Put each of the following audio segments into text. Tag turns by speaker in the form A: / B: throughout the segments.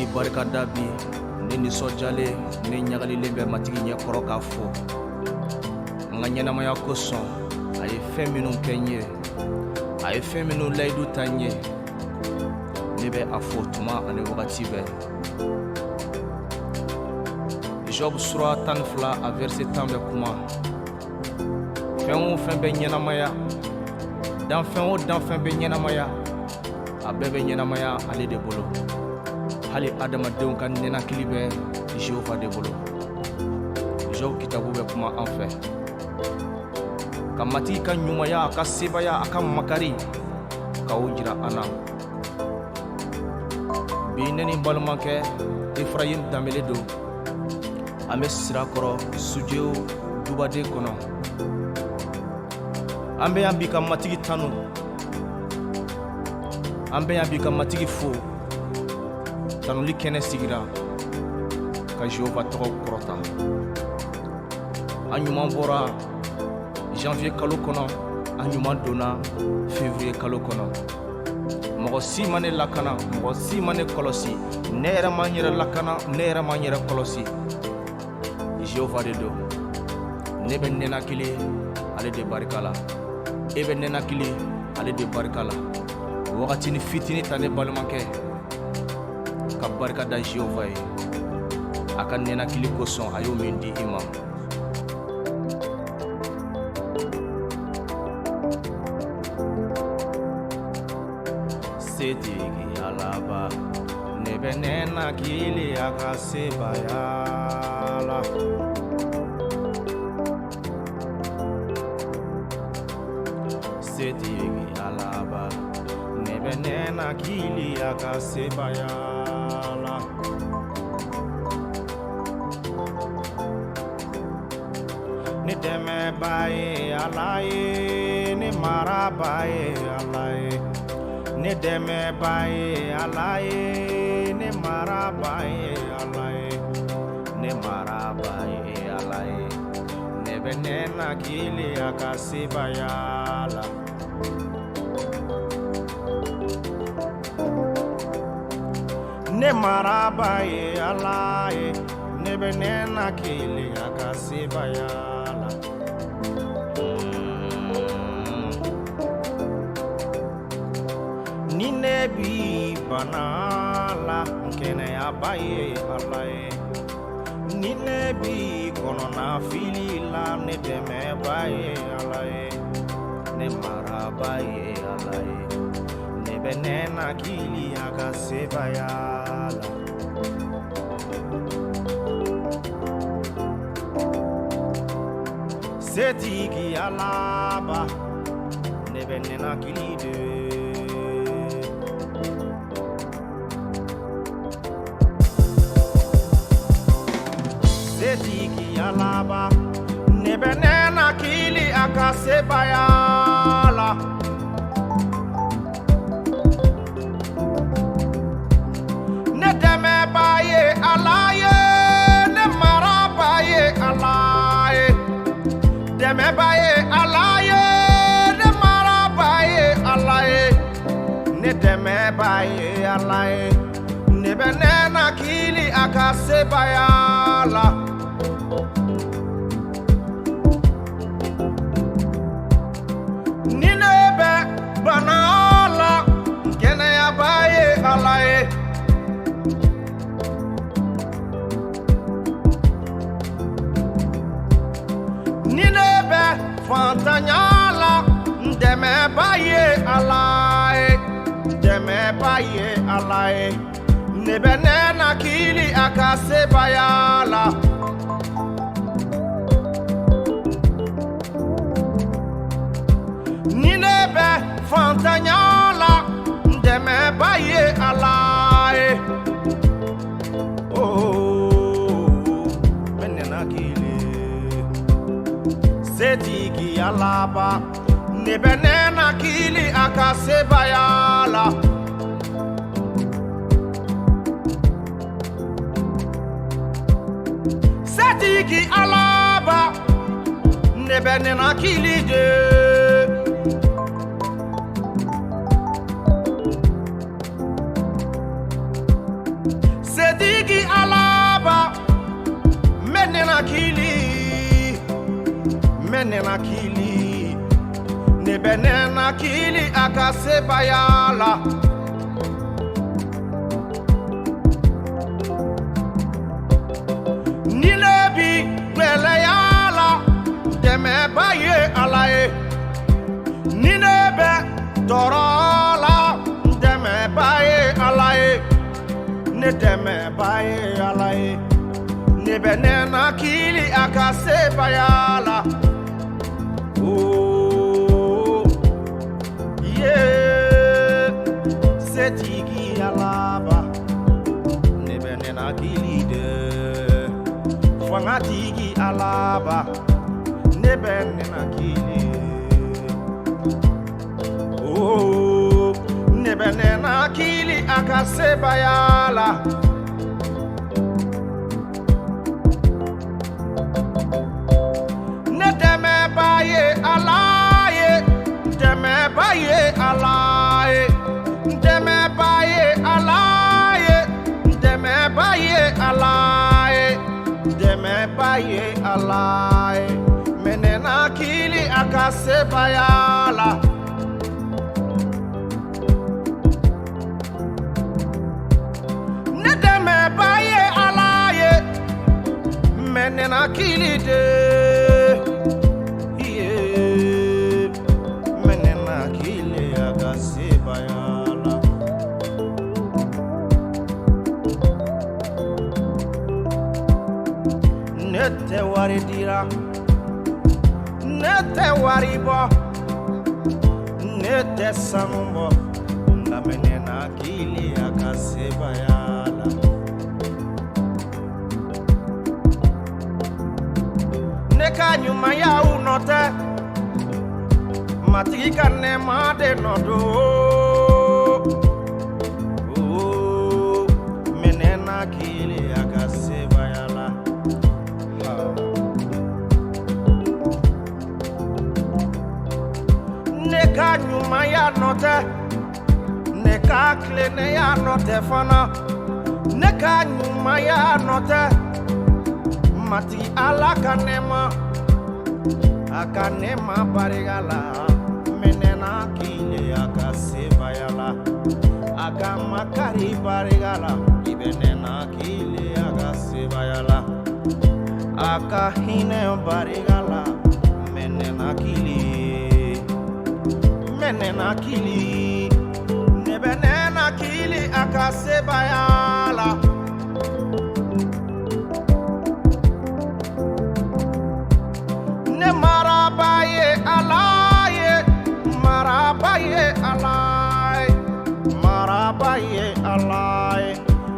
A: Matigi barika da bi, ne nisɔndiyalen, ne ɲagalilen bɛ Matigi ɲɛkɔrɔ k'a fo. N ka ɲɛnamaya kosɔn, a ye fɛn minnu kɛ n ye, a ye fɛn minnu layidu ta n ye, ne bɛ a fo tuma ani wagati bɛɛ. Job sura 12 a verset 10 bɛ kuma. Fɛn o fɛn bɛ ɲɛnamaya, danfɛn o danfɛn bɛ ɲɛnamaya, a bɛɛ bɛ ɲɛnamaya ale de bolo. Hali adamadenw ka nɛnakili bɛ Jehova de bolo. Job kitabu bɛ kuma an fɛ ka Matigi ka ɲumanya, a ka sebaya, a ka makari ka o jira an na. Bi ne ni n balimakɛ Efrayim Danbele don. An bɛ Sirakɔrɔ studio dubaden kɔnɔ. An bɛ yan bi ka Matigi tanu. An bɛ yan bi ka Matigi fo. Tanuli kɛnɛ sigira ka Jehova tɔgɔ kɔrɔta. An ɲuman bɔra janvier kalo kɔnɔ, an ɲuman donna février kalo kɔnɔ. Mɔgɔ si ma ne lakana, mɔgɔ si ma ne kɔlɔsi, ne yɛrɛ ma n yɛrɛ lakana, ne yɛrɛ ma n yɛrɛ kɔlɔsi. Jehova de don. Ne bɛ nɛnakili ale de barika la, e bɛ nɛnakili ale de barika la. Wagati ni fitinin ta ne balimakɛ ka barika da Jehova ye a ka nɛnakili kosɔn, a y'o min di i ma. Setigi Alaba, ne bɛ nɛnakili a ka sebaya la. Setigi Alaba, ne bɛ nɛnakili a ka sebaya la. Ne dɛmɛba ye Ala ye, ne maraba ye Ala ye. Ne dɛmɛba ye Ala ye, ne maraba ye Ala ye. Ne maraba ye Ala ye, ne bɛ nɛnakili a ka sebaya la. Ne maraba ye Ala ye, ne bɛ nɛnakili a ka sebaya la. Ni ne bi bana la, n kɛnɛyaba ye Ala ye. Ni ne bi kɔnɔna fili la, ne dɛmɛba ye Ala ye. Ne maraba ye Ala ye, ne bɛ nɛnakili a ka sebaya la. Setigi Alaba, ne bɛ nɛnakili de. Setigi Alaba, ne bɛ nɛnakili a ka sebaya la. Ne dɛmɛba ye Ala ye, ne maraba ye Ala ye. Dɛmɛba ye Ala ye, ne maraba ye Ala ye. Ne dɛmɛba ye Ala ye, ne bɛ nɛnakili a ka sebaya la. Ni ne bɛ bana la, n kɛnɛyaba ye Ala ye. Ni ne bɛ fantanya la, n dɛmɛba ye Ala ye. Dɛmɛba ye Ala ye, ne bɛ nɛnakili a ka sebaya la. Ni ne bɛ fantanya la, n dɛmɛba ye Ala ye. Oh, n bɛ nɛnakili. Setigi Alaba, ne bɛ nɛnakili a ka sebaya la. Setigi Alaba, ne bɛ nɛnakili de. N bɛ nɛnakili, ne bɛ nɛnakili a ka sebaaya la. Ni ne bi gwɛlɛya la, dɛmɛba ye Ala ye. Ni ne bɛ tɔɔrɔ la, dɛmɛba ye Ala ye. Ne dɛmɛba ye Ala ye. Ne bɛ nɛnakili a ka sebaaya la. Oh, yeah, setigi Alaba. Ne bɛ nɛnakili de, fangatigi Alaba. Ne bɛ nɛnakili. Oh, ne bɛ nɛnakili a ka sebaaya la. Ne dɛmɛba ye Ala ye, dɛmɛba ye Ala ye, dɛmɛba ye Ala ye, dɛmɛba ye Ala ye, dɛmɛba ye Ala ye. Mɛ nɛnakili a ka sebaaya la. Ne dɛmɛba ye Ala ye, mɛ nɛnakili de. Yeah, mɛ nɛnakili a ka sebaaya la. Ne tɛ wari dira, ne tɛ wari bɔ, ne tɛ sanu bɔ, nka mɛ nɛnakili a ka sebaaya la. Ne ka ɲumanyaw nɔ tɛ, Matigi ka nɛɛma de nɔ don. Oh, mɛ nɛnakili a ka sebaaya la. Ha. Ne ka ɲumanya nɔ tɛ, ne ka tilennenya nɔ tɛ fana. Ne ka ɲumanya nɔ tɛ, Matigi Ala ka nɛɛma, a ka nɛɛma barika la. Mɛ nɛnakili a ka sebaaya la. A ka makari barika la, i bɛ nɛnakili a ka sebaaya la. A ka hinɛ barika la, mɛ nɛnakili, mɛ nɛnakili, ne bɛ nɛnakili a ka sebaaya la. Ne maraba ye Ala ye, maraba ye Ala ye, maraba ye Ala ye.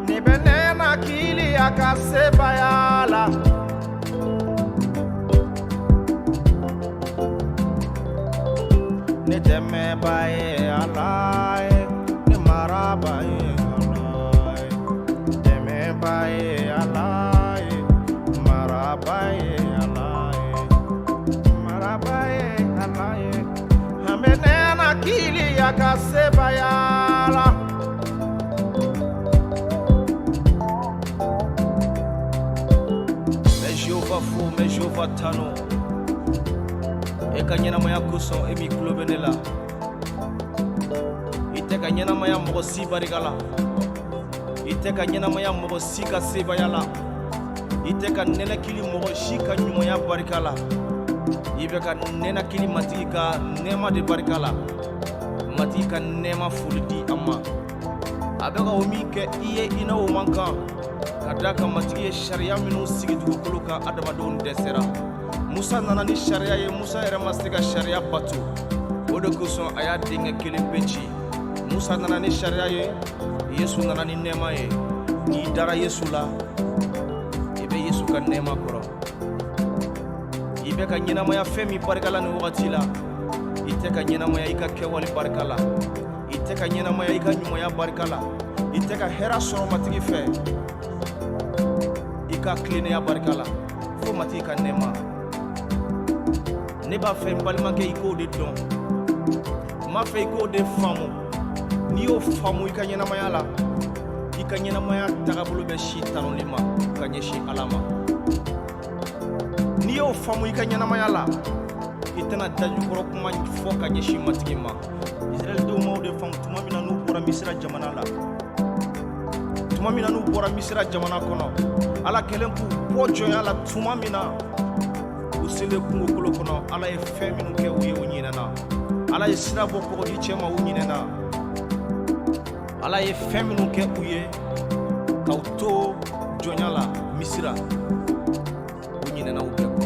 A: Ne bɛ nɛnakili a ka sebaaya la. Ne dɛmɛba ye Ala ye, ne maraba ye Ala ye, dɛmɛba ye Ala ye, maraba ye Ala ye, maraba ye Ala ye. An bɛ nɛnakili a ka sebaaya la. N bɛ Jehova fo, n bɛ Jehova tanu. E ka ɲɛnamaya kosɔn, e min tulo bɛ ne la, i tɛ ka ɲɛnamaya mɔgɔ si barika la, i tɛ ka ɲɛnamaya mɔgɔ si ka sebaaya la, i tɛ ka nɛnɛkili mɔgɔ si ka ɲumanya barika la, i bɛ ka nɛnɛkili Matigi ka nɛɛma de barika la. Matigi ka nɛɛma foli di a ma. A bɛ ka o min kɛ i ye, i n'o man kan, ka d'a kan Matigi ye sariya minnu sigi dugukolo kan, adamadenw dɛsɛra. Musa nana ni sariya ye, Musa yɛrɛ ma se ka sariya bato, o de kosɔn a y'a denkɛ kelen pe ci. Musa nana ni sariya ye, Yesu nana ni nɛɛma ye. N'i dara Yesu la, i bɛ Yesu ka nɛɛma kɔrɔ. I bɛ ka ɲɛnamaya fɛn min barika la nin wagati la, i tɛ ka ɲɛnamaya i ka kɛwale barika la, i tɛ ka ɲɛnamaya i ka ɲumanya barika la, i tɛ ka hɛrɛ sɔrɔ Matigi fɛ i ka tilennenya barika la, fo Matigi ka nɛɛma. Ne b'a fɛ n balimakɛ, i k'o de dɔn, n b'a fɛ i k'o de faamu. N'i y'o faamu i ka ɲɛnamaya la, i ka ɲɛnamaya tagabolo bɛ si tanuli ma ka ɲɛsin Ala ma. N'i y'o faamu i ka ɲɛnamaya la, i tɛna dajukɔrɔ kuma fɔ ka ɲɛsin Matigi ma. Israɛldenw m'o de faamu tuma min na n'u bɔra Misira jamana la. Tuma min na n'u bɔra Misira jamana kɔnɔ, Ala kɛlen k'u bɔ jɔnya la tuma min na, u selen kungokolo kɔnɔ, Ala ye fɛn minnu kɛ u ye, u ɲinɛna. Ala ye sira bɔ kɔgɔji cɛma, u ɲinɛna. Ala ye fɛn minnu kɛ u ye k'aw to jɔnya la Misira, u ɲinɛna u bɛɛ kɔ.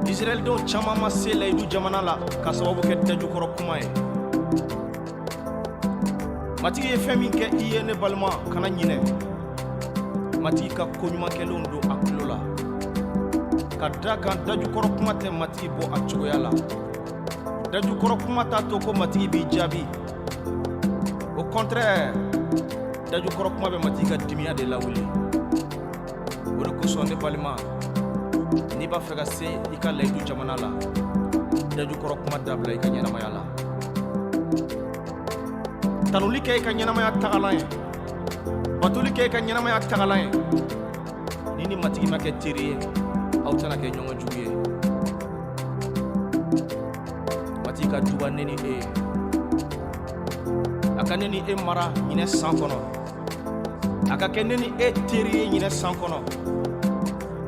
A: Israɛldenw caman ma se layidu jamana la ka sababu kɛ dajukɔrɔ kuma ye. Matigi ye fɛn min kɛ i ye, ne balima, kana ɲinɛ. Matigi ka ko ɲuman kɛlenw don a tulo la, ka da kan dajukɔrɔ kuma tɛ Matigi bɔ a cogoya la. Dajukɔrɔ kuma t'a to ko Matigi b'i jaabi. Au contraire, dajukɔrɔ kuma bɛ Matigi ka dimiya de lawuli. O de kosɔn, ne balima, n'i b'a fɛ ka se i ka layidu jamana la, dajukɔrɔ kuma dabila i ka ɲɛnamaya la. Tanuli kɛ i ka ɲɛnamaya tagalan ye, batoli kɛ i ka ɲɛnamaya tagalan ye. Ni ni Matigi ma kɛ teri ye, aw tɛna kɛ ɲɔgɔn jugu ye. Matigi ka duba ne ni e ye, a ka ne ni e mara ɲinɛ san kɔnɔ, a ka kɛ ne ni e teri ye ɲinɛ san kɔnɔ,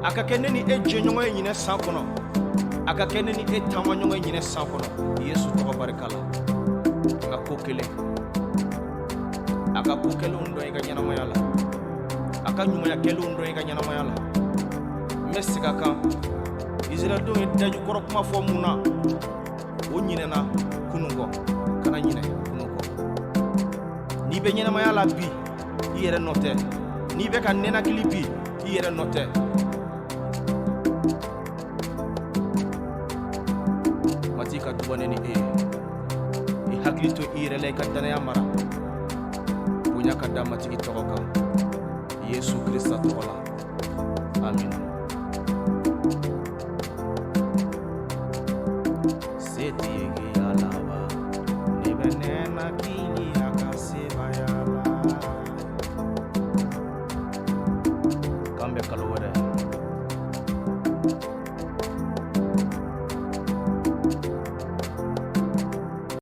A: a ka kɛ ne ni e jɛɲɔgɔn ye ɲinɛ san kɔnɔ, a ka kɛ ne ni e taamaɲɔgɔn ye ɲinɛ san kɔnɔ, Yesu tɔgɔ barika la. Nka ko kelen, a ka ko kɛlenw dɔn i ka ɲɛnamaya la, a ka ɲumanya kɛlenw dɔn i ka ɲɛnamaya la. N bɛ segin a kan, Israɛldenw ye dajukɔrɔ kuma fɔ mun na? O ɲinɛna kunun kɔ. Kana ɲinɛ kunun kɔ. N'i bɛ ɲɛnamaya la bi, i yɛrɛ nɔ tɛ. N'i bɛ ka nɛnakili bi, i yɛrɛ nɔ tɛ. Matigi ka duba ne ni e ye. I hakili to i yɛrɛ la, i ka danaya mara. Bonya ka da Matigi tɔgɔ kan, Yesu Krista tɔgɔ la, amina.